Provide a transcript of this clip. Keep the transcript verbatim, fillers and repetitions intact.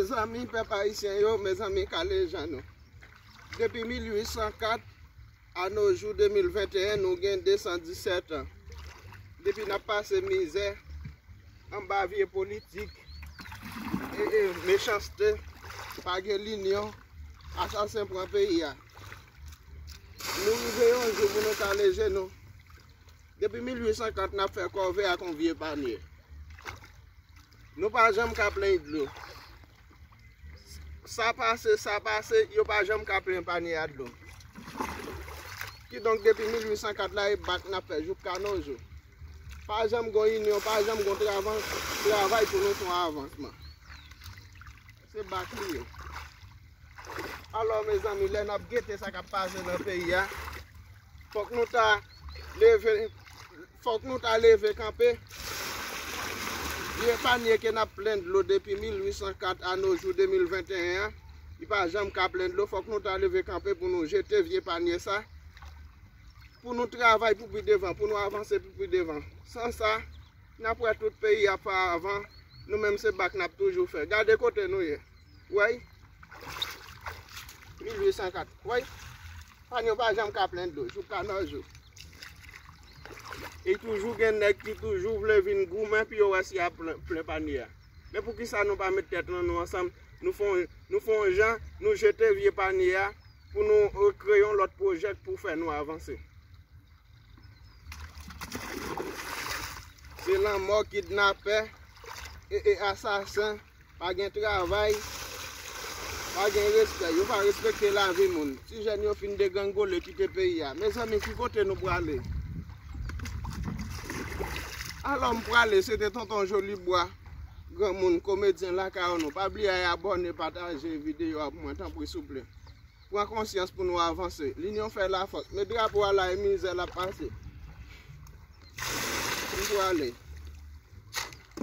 Mezanmi, pèp ayisyen yo, mezanmi, kalejan nou. Depi mil uit san kat a no jou de mil venteyen, nou gen de san disèt an. Depi n ap pase mizè, anba vye politik, e, e, mechanste, pa gen linyon, asasen pran peyi a. Nou rive yon jou pou nou kale je nou. Depi mil uit san kat, n ap fè kòve ak yon vye panye. Nou pa janm ka plenn dlo. Sa pase, sa pase, yo pa janm ka plenn panye a dlo. Kidonk, depi mil uit san kat la, e bak n ap fè jouk ka no jou. Pa janm gon inyon, pa janm gon travan-, travay pou nou fè yon avansman. Se bak li ye. Alò, mezanmi, lè n ap gete sa k ap pase nan peyi a, fòk nou ta leve, fòk nou ta leve kanpe. Vye panye ke n ap plenn dlo depi mil uit san kat a no jou de mil venteyen an, li pa janm ka plenn dlo. Fòk nou ta leve kanpe pou nou jete vye panye sa, pou nou travay pou pi devan, pou nou avanse pou pi devan. San sa, n ap wè tout peyi ap fè avan, nou menm se bak n ap toujou fè. Gade kote nou ye. Wè? Mil uit san kat. Wè? Panye yo pa janm ka plenn dlo, jouk ka no jou. E toujou gen nèg ki toujou vle vin goumen pou yo wè si y ap plen, plen panye a. Men poukisa nou pa met tèt nan nou ansanm, nou fè yon, nou fè yon jan, nou jete vye panye a, pou nou, e, kreye yon lòt pwojè pou fè nou avanse? Se lanmò, kidnapè, e, e, asasen, pa gen travay, pa gen respè. Yo pa respekte lavi moun. Ti jèn yo fin degrangole, kite peyi a. Mezanmi, ki kote nou prale? Alò, m prale, se te Tonton Jolibwa, granmoun, komedyen lakay nou. Pa bliye abòne, pataje videyo a pou mwen, tanpri, souple. Pran konsyans pou nou avanse. Linyon fè lafòs. Men drapo a la, e mizè l ap pase. M prale.